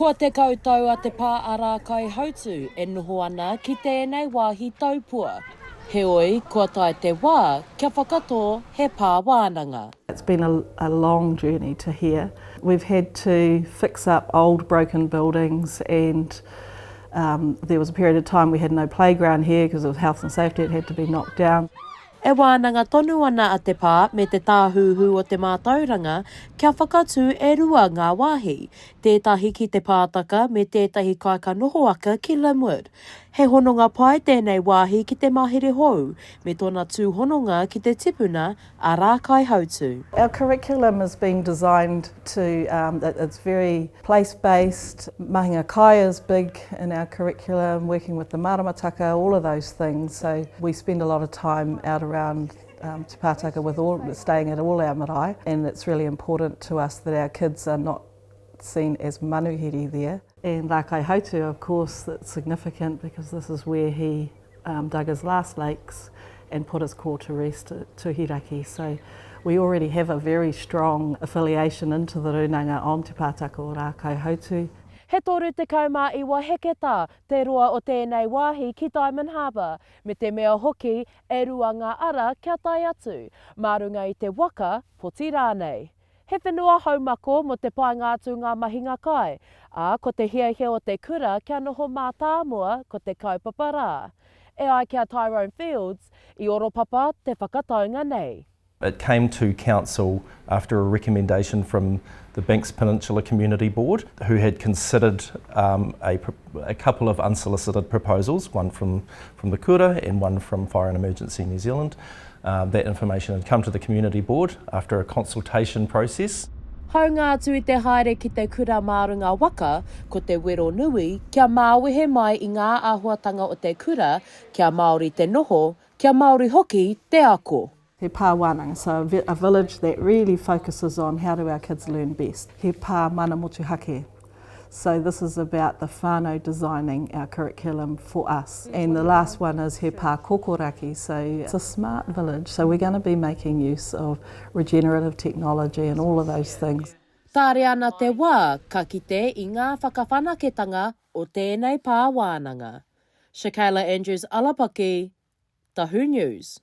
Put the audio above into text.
Kua 10 tau a Te Pā a Rākaihautū e noho ana ki tēnei wāhi taupua. Heoi, kua tae te wā kia whakatō he pā wānanga. It's been a, a long journey to here. We've had to fix up old broken buildings and um, there was a period of time we had no playground here because of health and safety, it had to be knocked down. E wānanga tonu ana a Te Pā me te Tāhuhu o te Mātauranga kia whakatū e rua ngā wāhi, tētahi ki Te Pātaka me tētahi kaikanohoaka ki Linwood. He hononga pai tēnei wāhi ki te mahere hou me tōna tūhononga ki te tipuna a Rākaihautū. Our curriculum is being designed to, um, it's very place-based, mahinga kai is big in our curriculum, working with the maramataka, all of those things. So we spend a lot of time out around um, Te Pātaka with all, staying at all our marae, and it's really important to us that our kids are not seen as manuhiri there. And Rākaihautū, of course, that's significant because this is where he um, dug his last lakes and put his core to rest at Tuhiraki. So we already have a very strong affiliation into the Runanga on Te Pātaka o Rākaihautū. He 39 heketā te roa o tēnei wāhi ki Diamond Harbour, me te mea hoki e rua ngā ara kia tae atu, mā runga i te waka, poti rānei. He whenua haumako mō te painga atu ngā mahinga kai, ā, ko te hiahia o te kura kia noho mātāmua ko te kaupapa rā. E ai ki a Tyrone Fields, i oropapa te whakataunga nei. It came to Council after a recommendation from the Banks Peninsula Community Board, who had considered um, a, a couple of unsolicited proposals, one from, from the Kura and one from Fire and Emergency New Zealand. Um, that information had come to the community board after a consultation process. Hāunga atu i te haere ki te kura mā runga waka, ko te wero nui, kia māwehe mai i ngā āhuatanga o te kura, kia Māori te noho, kia Māori hoki te ako. He pā wānanga, so a, a village that really focuses on how do our kids learn best. He pā mana motuhake. So this is about the whānau designing our curriculum for us. And the last one is He Pā Kokoraki, so it's a smart village. So we're going to be making use of regenerative technology and all of those things. Tāre ana te wā, ka kite i ngā whakawhanaketanga o tēnei pā wānanga. Shakayla Andrews Alapaki, Tahu News.